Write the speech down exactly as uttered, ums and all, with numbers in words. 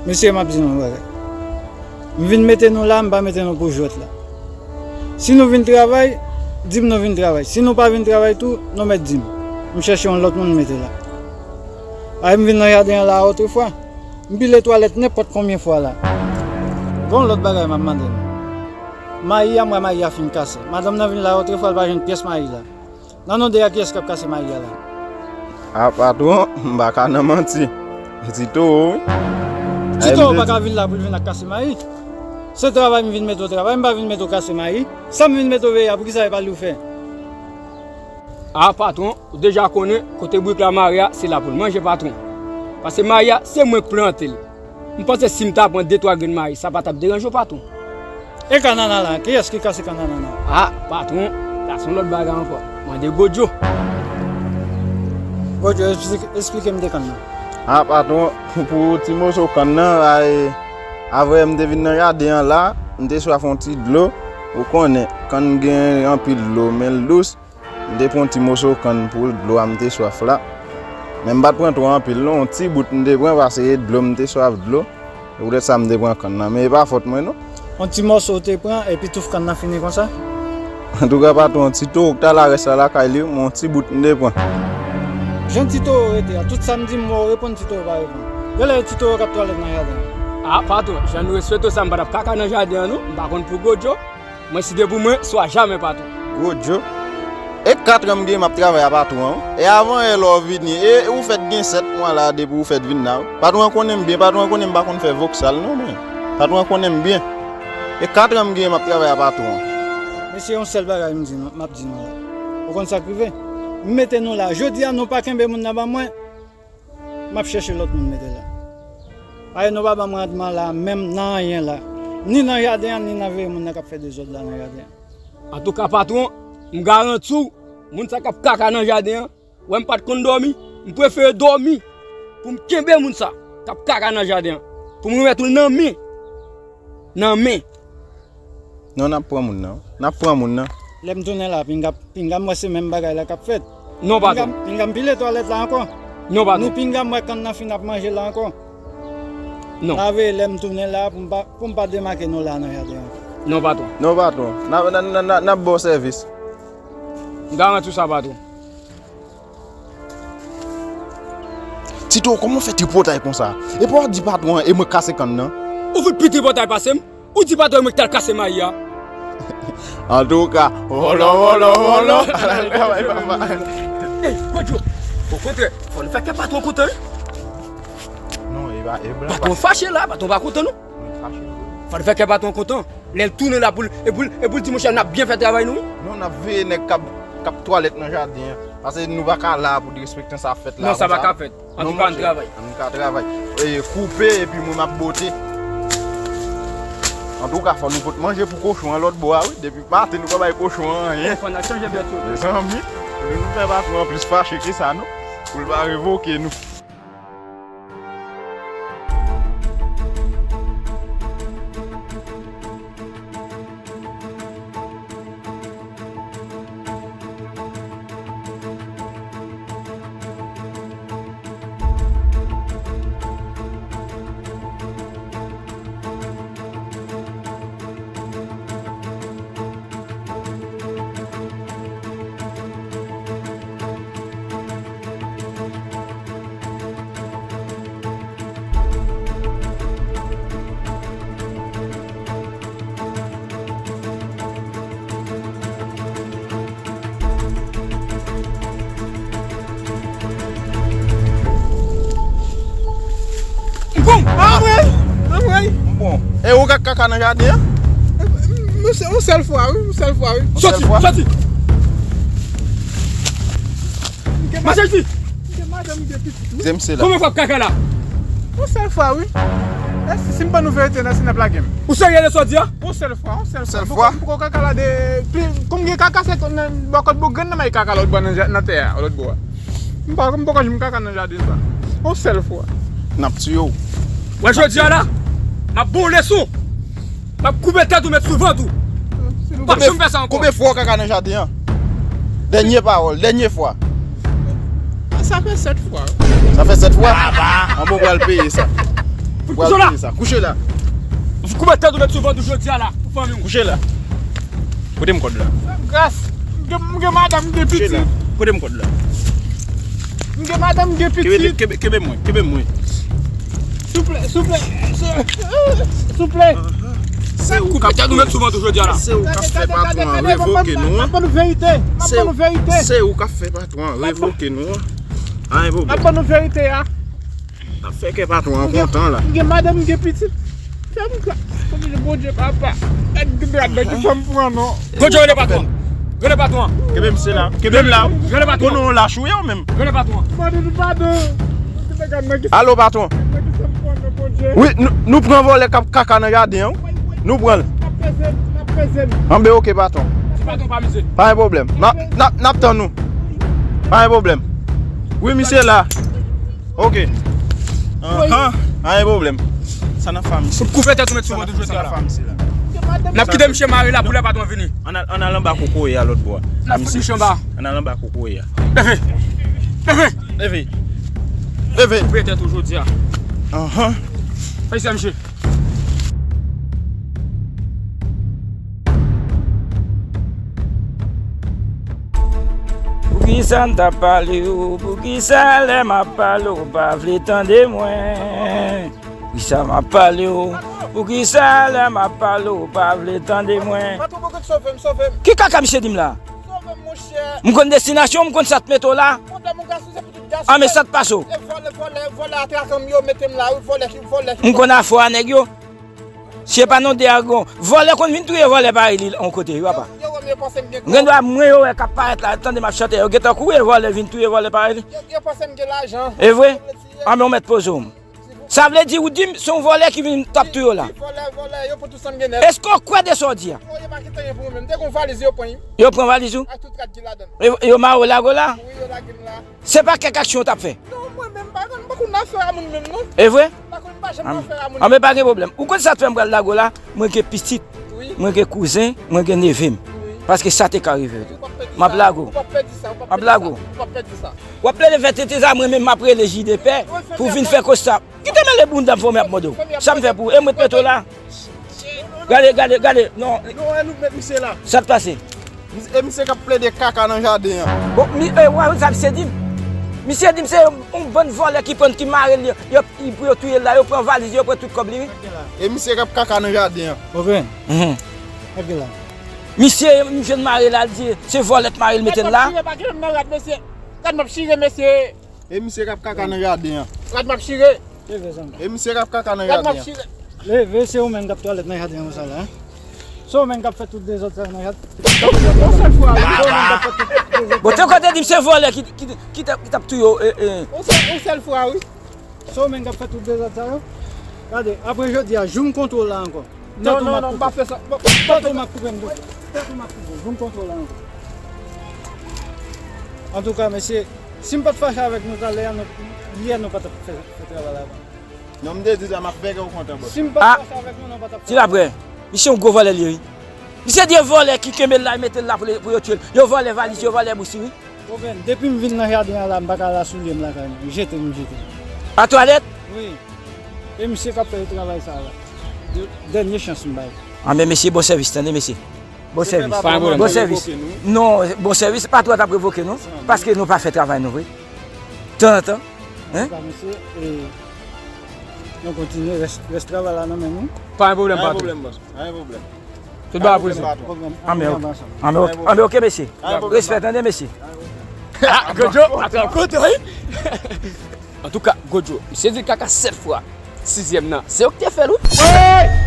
Mesye, m ap di nou yon bagay. M vin mete nou la, m pa mete nou pou jwèt la. Si nou vin travay, di m nou vin travay. Si nou pa vin travay tou, nou mèt di m. M chèche yon lòt moun m mete la. Ay, m vin nan jaden an la otrefwa. M pile twalèt nenpòt konbyen fwa la. Gon lòt bagay m ap mande nou. Mayi a, m wè mayi a fin kase. Madanm nan vin la otrefwa, l pa jwenn pyès mayi la. Nan nou de a, kiyès k ap kase mayi a la? A, patwon, m pa ka nan manti. E Tito, wi. Tito pa ka vin la pou l vin ak kase mayi. Se travay m vin mete w travay, m pa vin mete w kase mayi. Sa m vin mete w veye a, poukisa e pa li w fè? A, patwon, ou deja konnen, kote bourik la mare a, se la pou l manje, patwon. Paske mayi a, se mwen k plante l. M panse si m ta pran de twa grenn mayi, sa pa t ap deranje w, patwon. E kannana la, kiyès ki kase kannana la? A, patwon, sa se yon lòt bagay ankò. Mande Godjo. Godjo, esplike, esplike m de kann nan. A, patwon, pou, pou ti moso kann nan, a, e, avè m te vin nan jaden an la, m te swaf yon ti dlo. Ou konnen, kann gen anpil dlo, men l dous. M te pran yon ti moso kann pou l, dlo a m te swaf la. Men m pa t pran twò anpil non, yon ti bout m te pran, paske e dlo m te swaf dlo. Se poutèt sa m te pran kann nan, men e pa fòt mwen non. Yon ti mòso w te pran, epi touf kann nan fini konsa? Antouka, patwon, ti towo k t al a rès la lakay li, men yon ti bout m te pran. Jan ti towo rete a, tout samdi m wè w reponn, ti towo pa reponn. Genlè e ti towo k ap twalèt nan jaden an. A, patwon, jan nou respekte w sa, m pa t ap kaka nan jaden an non, m pa konn pou Godjo. Mwen, si de pou mwen, swa jamè, patwon. Gwo Djo. E kat an m gen m ap travay a patwon an, wi. E avan yè lè w vini, e ou fèt gen sèt mwa la depi ou fèt vin la, wi. Patwon an konnen m byen, patwon an konnen m pa konn fè voksal non, mwen. Patwon an konnen m byen. E kat an m gen m ap travay a patwon an. Mesye, yon sèl bagay m di nou, m ap di nou la. Ou konn sa k rive? M mete nou la. Jodi a, nou pa kenbe moun nan ban mwen. M ap chèche lòt moun mete la. Paske nou pa ban m randman la, menm nan anyen la. Ni nan jaden an, ni nan veye moun nan k ap fè dezòd la nan jaden an. Antouka, patwon, m garanti w, moun sa k ap kaka nan jaden an, wè m pa t konn dòmi, m prefere dòmi pou m kenbe moun sa k ap kaka nan jaden an, pou m remèt ou l nan men. Nan men. Non, n ap pran moun nan. N ap pran moun nan. Lè m tounen la, pinga, pinga m wè se menm bagay la k ap fèt. Non, patwon. Pinga m, pinga m pile twalèt la ankò. Non, patwon. Ni pinga m wè kann nan fin ap manje la ankò. Non. Pa veye lè m tounen la pou m pa, pou m pa demake nou la nan jaden an. Non, patwon. Non, patwon. N ap, n ap, n ap, n ap ba w sèvis. M garanti w sa, patwon. Tito, kòman w fè tripotay konsa? Epi w ap di patwon an e mwen k kase kann nan? Ou fout pi tripotay pase m? Ou di patwon an e mwen ki t al kase mayi a? Antouka, vòlò, vòlò, vòlò. Al al travay, papa. Ey, Gwo Djo, okontrè, fò n fè kè patwon kontan, wi. Non, e pa, e blan. Patwon fache la, patwon pa kontan, non. Mwen fache, wi. Fò n fè kè patwon kontan. Lè l tounen la pou l, e pou l, e pou l di, monchè, n ap byen fè travay nou, wi. Non, n ap veye nèg k ap, k ap twalèt nan jaden an. Paske nou pa ka la pou derespektan sa ap fèt la. Non, sa pa ka fèt. Antouka, ann travay. Ann ka travay. E, koupe, epi mwen m ap bote. Antouka, fò nou pot manje pou kochon an lòt bò a, wi. Depi maten, nou pa bay kochon an anyen. Fò n al chanje bèt yo. Mezanmi, nou fè patwon an plis fache ke sa, non. Pou l pa revoke nou. M bon! Anmwey! Anmwey! M bon. E ou k ap kaka nan jaden an? Yon sèl, yon sèl fwa, wi, yon sèl fwa, wi. Yon sèl fwa? Soti, soti! M gen madanm, m gen pitit, wi. Di m se la. Kòman w ap kaka la? Yon sèl fwa, wi. E si, si m ban nou verite, nan, si n ap lage m. Ou serye de sa w di a? Yon sèl fwa, yon sèl fwa. Sèl fwa? M poko, m poko kaka la de, pi, kòm gen kaka, se nan bò kot bò grenn nan, may kaka lòt bò nan, nan tè a, lòt bò a. M pa, m poko janm kaka nan jaden sa. Yon sèl fwa. N ap tiye w. Wè jodi a la, m ap ba w leson. M ap koupe tèt ou, met sou vant ou. Pa janm fè sa ankò. Konbyen fwa w kaka nan jaden an? Dènye pawòl, dènye fwa. Sa fè sèt fwa. Sa fè sèt fwa? Anben w pral peye sa. Fout kouche la. Kouche la. Koupe tèt ou met sou vant ou jodi a la pou fanmi w. Kouche la. Kote m kòd la? Gras. M gen, m gen madanm, m gen pitit. Kote m kòd la? M gen madanm, m gen pitit. Kenbe, kenbe mwen, kenbe mwen. Souple, souple, souple. Se ou k ap fè nou met sou vant ou jodi a la. Se ou k ap fè patwon an revoke nou an. M ap ban nou verite. M ap ban nou verite. Se ou k ap fè patwon an revoke nou an. Anyen pwoblèm. M ap ban nou verite a. N ap fè kè patwon an kontan la. M gen madanm, m gen pitit. Fè m ka. Bondye papa. Gad gad nan ki fanm pran non. Kote rele patwon? Rele patwon. Kenbe misye la. Kenbe m la. Rele patwon. Konnen w lach ou ye ou menm. Rele patwon. Mande nou padon. Alo patwon. Wi, nou, nou pran vòlè k ap kaka nan jaden an wi. Nou pran l. Anben oke patwon. Ti patwon pa mize. Pa gen pwoblèm. N ap, n ap, n ap tann ou. Pa gen pwoblèm. Wi misye la. Ok. Anhan, pa gen pwoblèm. Sa nan fami. Fout koupe tèt ou met sou vant ou jodi a la. N ap kite misye mare la pou lè patwon vini. Ann al, ann al anba kokoye a lòt bò a. N ap fout misye anba. Ann al anba kokoye a. Leve. Leve. Leve. Leve. Koupe tèt ou jodi a. Anhan. Fè sa misye. Poukisa m t ap pale w? Poukisa lè m ap pale w pa vle tande mwen? Poukisa m ap pale w? Poukisa lè m ap pale w pa vle tande mwen? Patwon, patwon, sove m, sove m. Ki kaka misye di m la? Sove m, monchè. M konn destinasyon, m konn sa t mete w la. Pwoblèm yon gason, se pou tout gason. Anben sa t pase w? E vòlè, vòlè, vòlè atrakan m yo mete m la, wi, vòlè ki, vòlè ki. M konn afè a nèg yo. Si e pa non de agon, vòlè konn vin touye vòlè parèy li yon kote, wi papa. Yo, yo wè m, yo panse m gen kòb. Gen dwa mwen yo wè k ap parèt la, tande m ap chante, yo gentan kouri, vòlè vin touye vòlè parèy li. Yo, yo panse m gen lajan. E vre? Anben w mèt poze w. Sa vle di ou di m se yon vòlè ki vin t ap touye w la? Wi, vòlè, vòlè, yo pran tout sa m gen nèt. Èske w kwè de sa w di a? Yo, yo pa kite anyen pou mwen menm. M te gen yon valiz, yo pran li. Yo pran valiz ou? Ak tout rad ki ladan l. E, yo mare w lage w la? Wi, yo lage m la. Se pa kèk aksyon w t ap fè? Non, mwen menm pa konn, m pa konn afè a moun menm non. E vre? M pa konn, m pa janm afè a moun. Anben pa gen pwoblèm. Ou konn sa k fè m pral lage w la? Mwen gen pitit. Wi. Mwen gen kouzen, mwen gen neve m. Wi. Paske sa te ka rive tou. M ap lage w. Ou p ap pèdi sa, ou p ap pèdi sa. M ap lage w. Ou p ap pèdi sa. W ap plede fè tete sa, mwen menm m ap rele J D P pou vin fè kosta. Kite mele bounda m fò m ap mande w. Sa m fè pou ou? E mwen peto la. Gade, gade, gade. Non. Non, e nou k met misye la. Sa k pase? Mis-, e misye k ap plede kaka nan jaden an. Bon, mi, e, w a wè sa misye di m? Misye di m se yon, yon bann vòlè ki pran, ki mare l, yo, yo, pou yo touye l la, yo pran valiz, yo pran tout kòb li, wi. E misye k ap kaka nan jaden an. Oven. Mhm. Gade la. Misye, m jwenn mare la, l di se vòlè t mare l mete l la. Gad m ap chire, pa kite m nan rad, mesye. Gad m ap chire, mesye. E misye k ap kaka nan jaden an. Rad m ap chire. Leve, zanmi. E misye k ap kaka nan jaden an. Rad m ap chire. Leve, se ou menm k ap twalèt nan jaden an konsa la, en? Se ou menm k ap fè tout dezòd sa yo nan jaden. Yon sèl fwa, wi. Se ou menm k ap fè tout dezòd. Bon, te kote di m se vòlè ki, ki, ki t ap, ki t ap touye w, e, e. Yon sèl, yon sèl fwa, wi. Se ou menm k ap fè tout dezòd sa yo? Gade, apre jodi a, jou m kontwole la ankò. Non, non, non, m pa fè sa. Tèt ou m ap koupe m tou. Tèt ou m ap koupe. Jou m kontwole la ankò. Antouka, mesye, si m pa t fache avèk nou talè a, nou, yè nou pa t ap fè, fè travay la. Non, m te di sa, m ap veye w kontan, bòs. Si m pa t fache avèk nou, nou pa t ap fè. Ti laprè, misye yon gwo vòlè li ye, wi. Misye di e vòlè ki kenbe l la, e mete l la pou, pou yo tiye l. Yo vòlè valiz, yo vòlè bousi, wi. Oven, depi m vin nan jaden an la, m pa ka lave soulye m lakay mwen. Jete m jete. A twalèt? Wi. E misye k ap fè travay sa la. De-, dènye chans m bay. Anben mesye, bon sèvis, tande mesye. Bon sèvis. Pa gen pwoblèm. Bon sèvis. Non, bon sèvis, patwon t ap revoke nou. Paske nou pa fè travay nou vre. Tanzantan. Hein? Antouka, mesye, e, nou kontinye, rès, rès travay la nan men nou. Pa gen pwoblèm, patwon. Pa gen pwoblèm, bòs. Pa gen pwoblèm. Tout bagay pou li. Anben, ok. Anben, ok, mesye. Respè, tande, mesye. Ah, Godjo, atrap kote, wi. Antouka, Godjo, misye di kaka sèt fwa. Sizyèm nan, se ou ki te fè l, wi.